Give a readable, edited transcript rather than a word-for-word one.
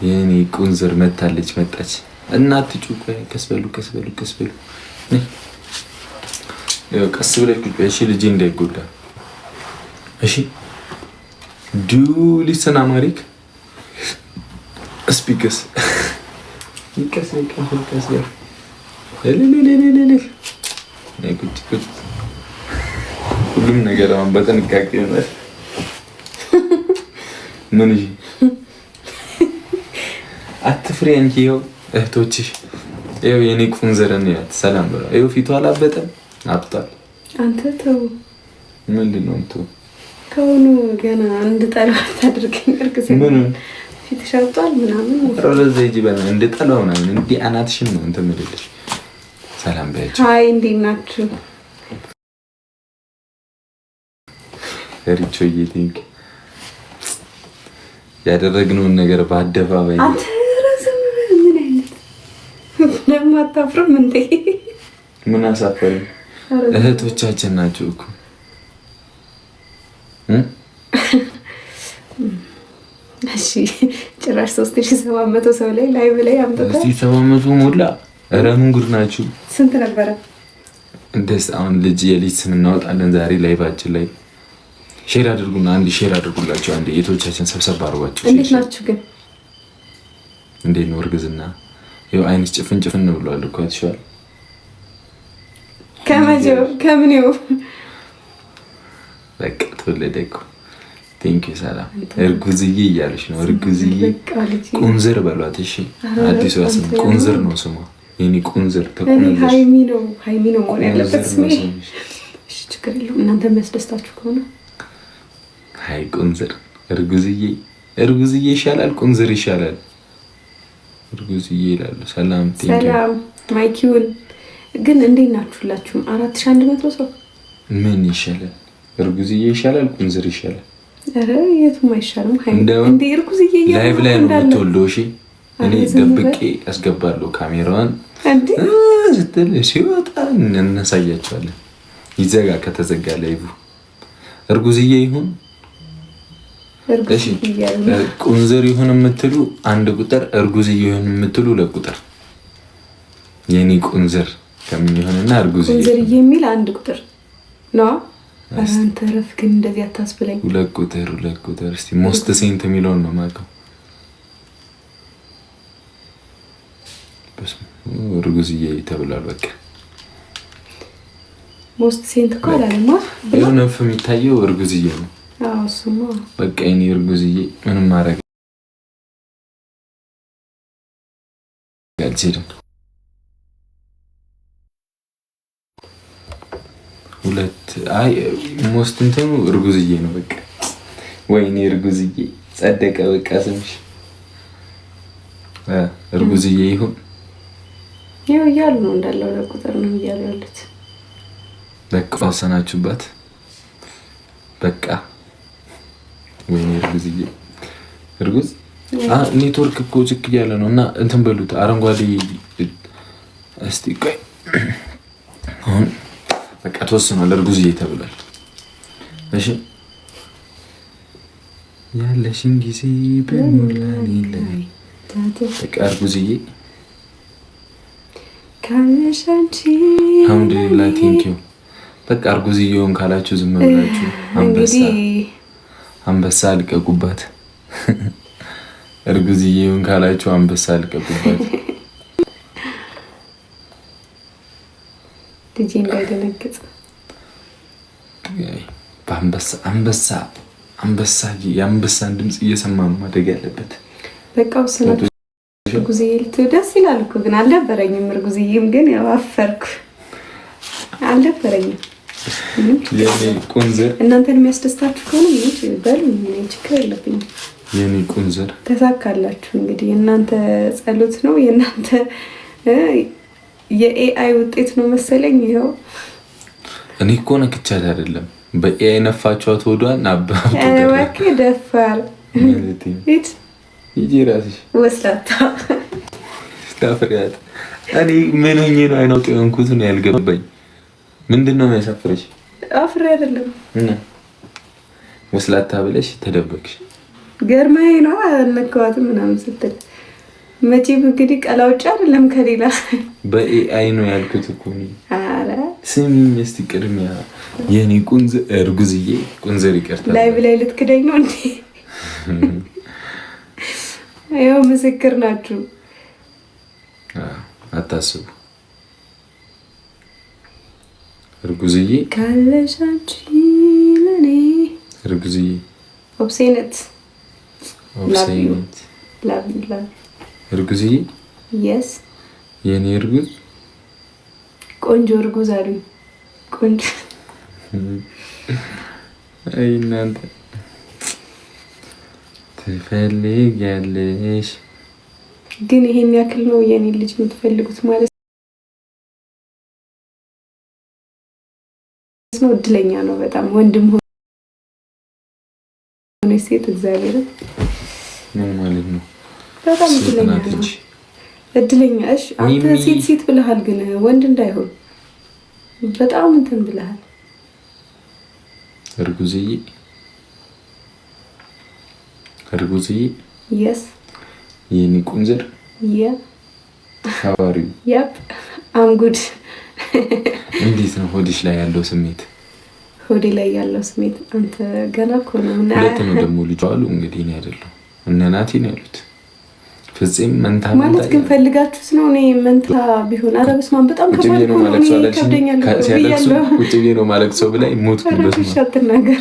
የኔ ቁንዝር መታለች፣ መጣች። እናት ቆይ፣ ቀስ በሉ፣ ቀስ በሉ፣ ቀስ በሉ። ቀስ ብለሽ ቁጭ በይ እሺ፣ ልጄ እንዳይጎዳ እሺ። Do listen Amharic speak ቀስ ቀስ ቀስ ቁጭ ቁጭ። ሁሉም ነገር አሁን በጥንቃቄ ይሆናል። ምን? እሺ አትፍሪ አንቺ። ይኸው እህቶችሽ፣ ይኸው የኔ ቁንዝርን ያት ሰላም ብለው፣ ይኸው ፊቱ አላበጠም፣ አብጧል። አንተ ተው። ምንድን ነው የምትሆን? ከሆኑ ገና እንድጠላው አታድርገኝ። እርግዝ ምን ፊትሽ አብጧል ምናምን። ወደዛ ሂጂ በላ እንድጠላው ምናምን እንዲህ አናትሽን ነው እንትን የምልልሽ። ሰላም በያቸው። Hi፣ እንዴት ናችሁ? ሪቾዬ thank ያደረግነውን ነገር በአደባባይ አንተ ረዘም ምን አይነት ደግሞ አታፍርም እንዴ? ምን አሳፈረኝ? እህቶቻችን ናቸው እኮ። እሺ ጭራሽ 3700 ሰው ላይ live ላይ አምጥተህ እስቲ 700 ሞላ። ኧረ ምን ጉድ ናችሁ? ስንት ነበረ? ደስ አሁን ልጅ የልጅ ስም እናወጣለን ዛሬ live ኣችን ላይ። Share አድርጉና አንድ share አድርጉላቸው። አንድ እህቶቻችን ሰብሰብ አድርጓቸው። እንዴት ናችሁ ግን? እንዴት ነው እርግዝና? ይኸው አይንሽ ጭፍን ጭፍን ብሏል እኮ፣ አይተሽዋል። ከመቼው ከምኔው? በቃ ተወለደ እኮ። Thank you ሰላም። እርጉዝዬ እያለች ነው። እርጉዝዬ ቁንዝር በሏት እሺ። አዲሷ ስም ቁንዝር ነው ስሟ። የኔ ቁንዝር። ሀይሚ ነው፣ ሀይሚ ነው መሆን ያለበት ስሜ። እሺ ችግር የለውም፣ እናንተ የሚያስደስታችሁ ከሆነ። አይ ቁንዝር፣ እርጉዝዬ፣ እርጉዝዬ ይሻላል፣ ቁንዝር ይሻላል። እርጉዝዬ ይላሉ። ሰላም። ሰላም ማይኪውን ግን እንዴት ናችሁላችሁም? 4100 ሰው። ምን ይሻላል? እርጉዝዬ ይሻላል፣ ቁንዝር ይሻላል? ኧረ የቱም አይሻልም። እንደ እርጉዝዬ live ላይ ነው የምትወልደው። እሺ እኔ ደብቄ አስገባለሁ ካሜራዋን ስትል ሲወጣ እናሳያቸዋለን። ይዘጋ ከተዘጋ live እርጉዝዬ ይሁን ቁንዝር ይሁን የምትሉ አንድ ቁጥር፣ እርጉዝዬ ይሁን የምትሉ ሁለት ቁጥር። የኔ ቁንዝር ከሚሆንና እርጉዝዬ ቁንዝር የሚል አንድ ቁጥር ነው። አንተ ረፍ ግን እንደዚህ አታስብለኝ። ሁለት ቁጥር፣ ሁለት ቁጥር። እስቲ most sent የሚለውን ነው የማውቀው። እርጉዝዬ ተብሏል። በቃ Most sent እኮ አላለማ። የሆነ የሚታየው እርጉዝዬ ነው። እሱማ። በቃ የኔ እርጉዝዬ ምንም ማድረግ አልችልም። ሁለት አይ most እንትኑ እርጉዝዬ ነው። በቃ ወይኔ እርጉዝዬ ጸደቀ። በቃ ስምሽ እርጉዝዬ ይሁን። ይኸው እያሉ ነው እንዳለ ሁለት ቁጥር ነው እያሉ ያሉት። በቃ ወሰናችሁባት። በቃ ወይኔ እርጉዝዬ እርጉዝ ኔትወርክ እኮ ችክ እያለ ነው። እና እንትን በሉት አረንጓዴ። እስቲ ቆይ አሁን በቃ ተወስኗል። እርጉዝዬ ተብሏል። እሺ ያለሽን ጊዜ በሞላ ላይ በቃ እርጉዝዬ። አልሐምዱሊላህ thank you። በቃ እርጉዝዬውን ካላችሁ ዝም ብላችሁ አንበሳ አንበሳ አልቀቁባት። እርጉዝዬውን ካላችሁ አንበሳ አልቀቁባት። ልጄ እንዳይደነግጥ። በአንበሳ አንበሳ አንበሳ የአንበሳን ድምፅ እየሰማ ነው ማደግ ያለበት። በቃ ወሰናችሁ። እርጉዝዬ ልትይው ደስ ይላል እኮ ግን አልነበረኝም። እርጉዝዬም ግን ያው አፈርኩ። አልነበረኝም። የኔ ቁንዝር። እናንተን የሚያስደስታችሁ ከሆነ በሉ፣ ችግር የለብኝም። የኔ ቁንዝር። ተሳካላችሁ። እንግዲህ የእናንተ ጸሎት ነው፣ የእናንተ የ AI ውጤት ነው መሰለኝ። ይኸው። እኔ እኮ ነክቻት አይደለም፣ በ AI ነፋችኋት ሆዷን። እባክህ ደፋር። ሂጂ እራስሽ። ወስላታ። ታፍሪያት። እኔ ምን ሆኜ ነው አይናውጥ የሆንኩት ነው ያልገባኝ። ምንድን ነው የሚያሳፍረሽ? አፍሬ አይደለም። ወስላታ ብለሽ ተደበቅሽ። ገርማዬ ነው አልነካኋትም ምናምን ስትል መቼም እንግዲህ ቀላውጭ አይደለም ከሌላ። በ AI ነው ያልኩት እኮ። ኧረ ስሚኝ እስቲ ቅድሚያ የኔ ቁንዝር እርጉዝዬ፣ ቁንዝር ይቅርታ፣ ላይ ብላይ ልትክደኝ ነው እንዴ? ይኸው ምስክር ናችሁ። አታስቡ እርጉዝዬ ካለሽ አንቺ ለኔ። እርጉዝዬ። ኦብሴነት። ኦብሴነት። እርጉዝዬ። Yes. የኔ እርጉዝ። ቆንጆ እርጉዝ አሉኝ። ቆንጆ። አይ እናንተ ትፈልጊያለሽ። ግን ይሄን ያክል ነው የኔ ልጅ የምትፈልጉት ማለት ነው። እድለኛ ነው በጣም ወንድም ሆነ ሴት እግዚአብሔር። ምን ማለት ነው? በጣም እድለኛ ነው። እድለኛ። እሺ አንተ ሴት ሴት ብለሃል፣ ግን ወንድ እንዳይሆን በጣም እንትን ብለሃል። እርጉዝዬ፣ እርጉዝዬ። Yes. የኔ ቁንዝር። Yeah. How are you? Yep, I'm good. እንዴት ነው ሆድሽ ላይ ያለው ስሜት? ሆዴ ላይ ያለው ስሜት አንተ ገና እኮ ነው። ሁለት ነው ደግሞ ልጁ አሉ። እንግዲህ እኔ አይደለሁም፣ እነ ናቲ ነው ያሉት። ፍጹም መንታ። ማለት ግን ፈልጋችሁት ነው? እኔ መንታ ቢሆን ኧረ በስመ አብ በጣም ቁጭ ብዬ ነው ማለቅሰው አለችኝ። ሲያለቅሱ ቁጭ ብዬ ነው ማለቅሰው ብላኝ ሞትኩ። በስመ አብ። አትናገር።